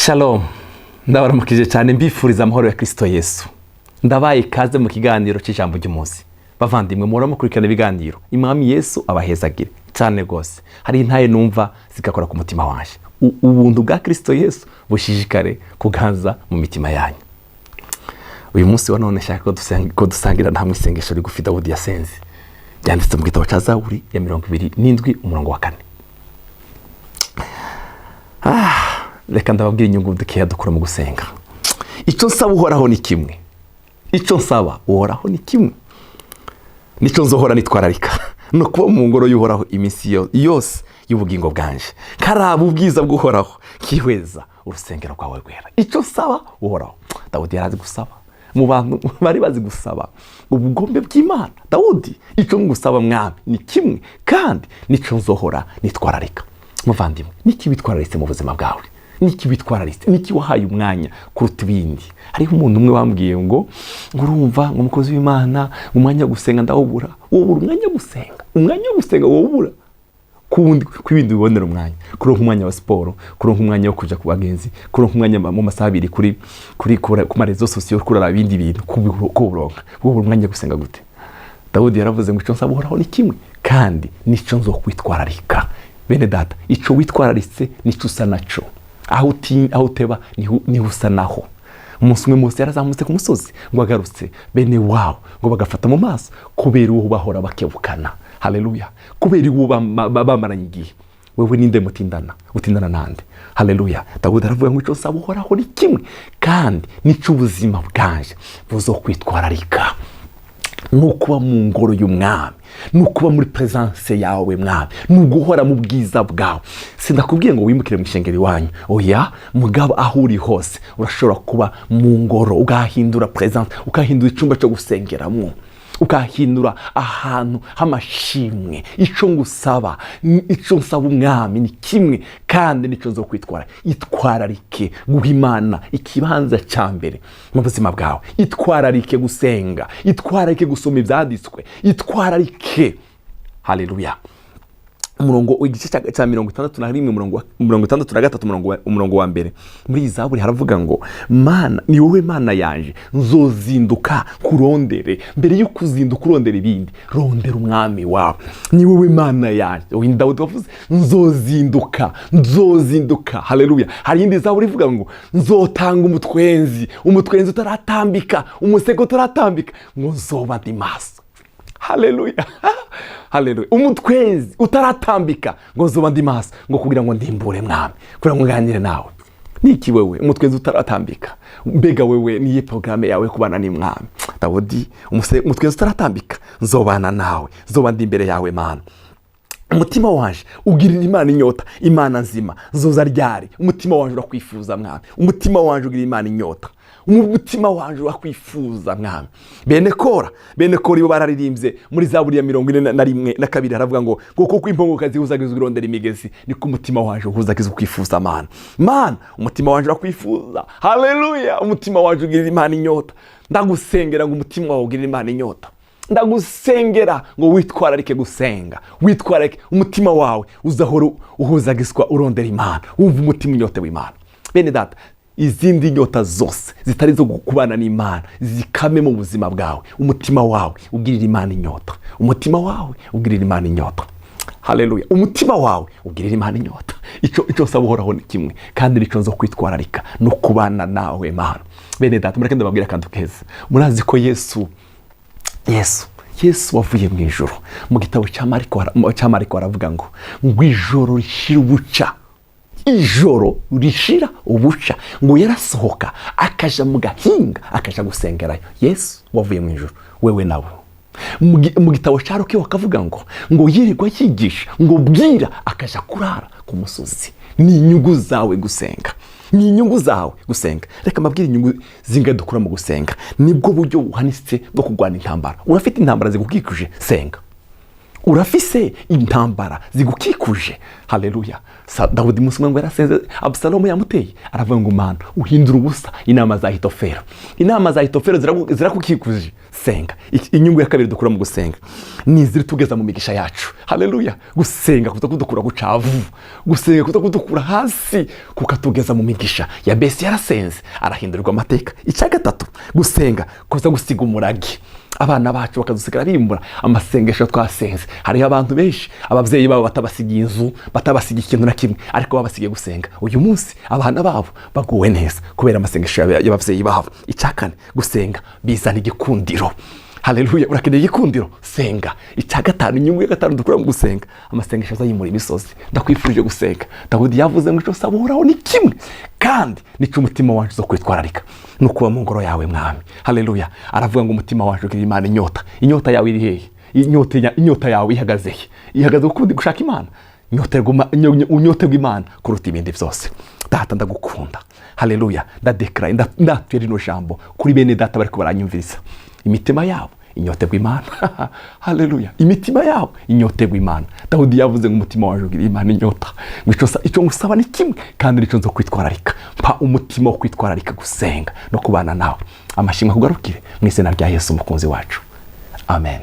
Shalom, ndabaramukije cyane, mbifuriza amahoro ya Kirisito Yesu. Ndabaye ikaze mu kiganiro cy'ijambo ry'umunsi. Bavandimwe, muhora mukurikirana ibiganiro, Imwami Yesu abahezagire cyane rwose. Hari intaye numva zigakora ku mutima wanjye. Ubuntu bwa Kirisito Yesu bushishikare kuganza mu mitima yanyu. Uyu munsi wa none nshaka ko dusangira hamwe isengesho rigufi Dawudi yasenze, ryanditse mu gitabo cya Zaburi ya 27, umurongo wa 4. Reka ndababwira inyungu dukeya dukura mu gusenga. Icyo nsaba Uhoraho ni kimwe, icyo nsaba Uhoraho ni kimwe, nicyo nzohora nitwararika, ni ukuba mu ngoro y'Uhoraho iminsi yose y'ubugingo bwanje, karaba ubwiza bw'Uhoraho, kihweza urusengero rwawe rwera. Icyo nsaba Uhoraho. Dawudi yari azi gusaba, mu bantu bari bazi gusaba ubugombe bw'Imana. Dawudi: "Icyo ngusaba, Mwami, ni kimwe, kandi nicyo nzohora nitwararika." Muvandimwe, niki witwararitse mu buzima bwawe? Niki witwararitse? Niki wahaye umwanya kuruta ibindi? Hariho umuntu umwe wambwiye ngo urumva, ngo umukozi w'Imana, umwanya wo gusenga ndawubura. Wobura umwanya wo gusenga? Umwanya wo gusenga wowubura kuwundi kw'ibindi bibonera umwanya? Kuronka umwanya wa siporo, kuronka umwanya wo kuja ku bagenzi, kuronka umwanya mu masaha 2 kuri ku ma réseaux sociaux, kurara ibindi bintu, kuburonka, wobura umwanya wo gusenga gute? Dawudi yaravuze ngo: "Icyo nsaba Uhoraho ni kimwe, kandi nicyo nzokwitwararika." Bene data, icyo witwararitse nicyo usa naco. Aho uteba niho usa naho. Umunsi umwe Mose yarazamutse ku musozi, ngo agarutse, bene wabo ngo bagafata mu maso kubera uwo bahora bakebukana. Haleluya! Kubera uwo bamaranye igihe. Wewe ninde mutindana? Utindana nande? Haleluya! Dawudi aravuga ngo: "Icyo nsaba Uhoraho ni kimwe, kandi nicyo ubuzima bwanje buzokwitwararika, ni ukuba mu ngoro y'Umwami, ni ukuba muri présence yawe, Mwami, ni uguhora mu bwiza bwawe." Sindakubwiye ngo wimukire mu ishengero iwanyu, oya. Mugabo aho uri hose urashobora kuba mu ngoro, ugahindura présence, ukahindura icyumba cyo gusengeramo, ukahindura ahantu h'amashimwe. Icyo ngusaba, icyo nsaba Umwami ni kimwe, kandi nicyo nzo kwitwara. Itwararike guha Imana ikibanza cya mbere mu buzima bwawe. Itwararike gusenga, itwararike gusoma ibyanditswe, itwararike. Haleluya! Umurongo, igice cya 61, umurongo wa 63, umurongo wa 1 muri iyi zaburi, haravuga ngo: "Mana, ni wowe Mana yanje, nzozinduka kurondere." Mbere yo kuzinduka urondera ibindi, rondera Umwami wawe. "Ni wowe Mana yanje." Uyu ni Dawudi wavuze: "Nzozinduka, nzozinduka." Haleluya! Hari iyindi zaburi ivuga ngo: "Nzotanga umutwenzi, umutwenzi utaratambika, umusego utaratambika, ngo nzoba ndi maso." Haleluya, haleluya! Umutwenzi utaratambika, ngo nzoba ndi maso, ngo kugira ngo ndimbure Mwami, kugira ngo nganire nawe. Niki wewe, umutwenzi utaratambika? Mbega wewe, niye porogaramu yawe kubana n'Imwami? Dawudi: "Umutwenzi utaratambika, nzobana nawe, nzoba ndi imbere yawe, Mana." Umutima wanje ugirira Imana inyota, Imana nzima. Nzoza ryari? Umutima wanje urakwifuza, Mwami. Umutima wanje ugirira Imana inyota, umutima wanje urakwifuza, Mwami. Bene Kora iyo bararirimbye muri Zaburi ya 41 na 2, haravuga ngo kuko impongokazi ihuzagiza irondera imigezi, niko umutima wanje uhuzagiza ukwifuza Mana. Mana, umutima wanje urakwifuza. Haleluya! Umutima wanje ugirira Imana inyota. Ndagusengera ngo umutima wawe ugirire Imana inyota. Ndagusengera ngo witwararike gusenga, witwararike umutima wawe uzahora uhuzagiswa urondera Imana, wumva umutima unyotewe Imana. Bene data, izindi nyota zose zitari zo kubana n'Imana zikame mu buzima bwawe. Umutima wawe ugirira Imana inyota, umutima wawe ugirira Imana inyota. Haleluya! Umutima wawe ugirira Imana inyota. Icyo nsaba Uhoraho ni kimwe, kandi nicyo nzo kwitwararika, no kubana nawe, Mana. Bene data, mureke ndababwira akantu keza. Murazi ko Yesu wavuye mu ijoro, mu gitabo cya Mariko aravuga ngo ijoro rishira ubuca, ijoro rishira ubuca, ngo yarasohoka akaja mu gahinga, akaja gusengerayo. Yesu wavuye mu ijoro, wewe nawe. Mu gitabo cya Luka bakavuga ngo yirirwa yigisha, ngo bwira akaja kurara ku musozi. Ni inyungu zawe gusenga, ni inyungu zawe gusenga. Reka mbabwire inyungu zingahe dukura mu gusenga. Nibwo buryo buhanitse bwo kurwana intambara. Urafite intambara zigukikije? Senga. Urafise intambara zigukikuje. Haleluya. Dawudi umunsi umwe ngo yarasenze, Abusalomu yamuteye, aravuga ngo: "Mana, uhindura ubusa inama za Ahitofeli." Inama za Ahitofeli zirakukikuje, senga. Inyungu ya kabiri dukura mu gusenga ni iziri tugeza mu migisha yacu. Haleluya. Gusenga kuza kudukura ku cavu, gusenga kuza kudukura hasi kukatugeza mu migisha. Yabesi yarasenze, arahindurirwa amateka. Icya gatatu, gusenga kuza gusiga umurage, abana bacu bakadusigara bimbura amasengesho twasenze. Hariho abantu benshi ababyeyi babo batabasigiye inzu, batabasigiye ikintu na kimwe, ariko babasigiye gusenga. Uyu munsi abana babo baguwe neza kubera amasengesho y'ababyeyi babo. Icya kane, gusenga bizana igikundiro. Haleluya. Urakeneye igikundiro? Senga. Icya gatanu, inyungu ya gatanu dukura mu gusenga, amasengesho azayimura imisozi. Ndakwifurije gusenga. Dawudi yavuze ngo: "Icyo nsaba Uhoraho ni kimwe, kandi nicyo umutima wacu zo kwitwararika, ni ukuba mu ngoro yawe, Mwami." Haleluya. Aravuga ngo umutima wacu ugira Imana inyota. Inyota yawe iri hehe? Inyota yawe ihagaze he? Ihagaze ukundi gushaka Imana. Unyoterwa Imana kuruta ibindi byose. Data, ndagukunda. Haleluya. Ndadekaraye, ndatuye rino jambo kuri bene data bari baranyumviriza, imitima yabo inyoterwa Imana. Haleluya. Imitima yabo inyoterwa Imana. Dawudi yavuze ngo umutima waje ugira Imana inyota, ngo icyo ngusaba ni kimwe, kandi nicyo nzo kwitwararika. Mpa umutima wo kwitwararika gusenga no kubana nawe. Amashimwe akugarukire mu izina rya Yesu umukunzi wacu, amen.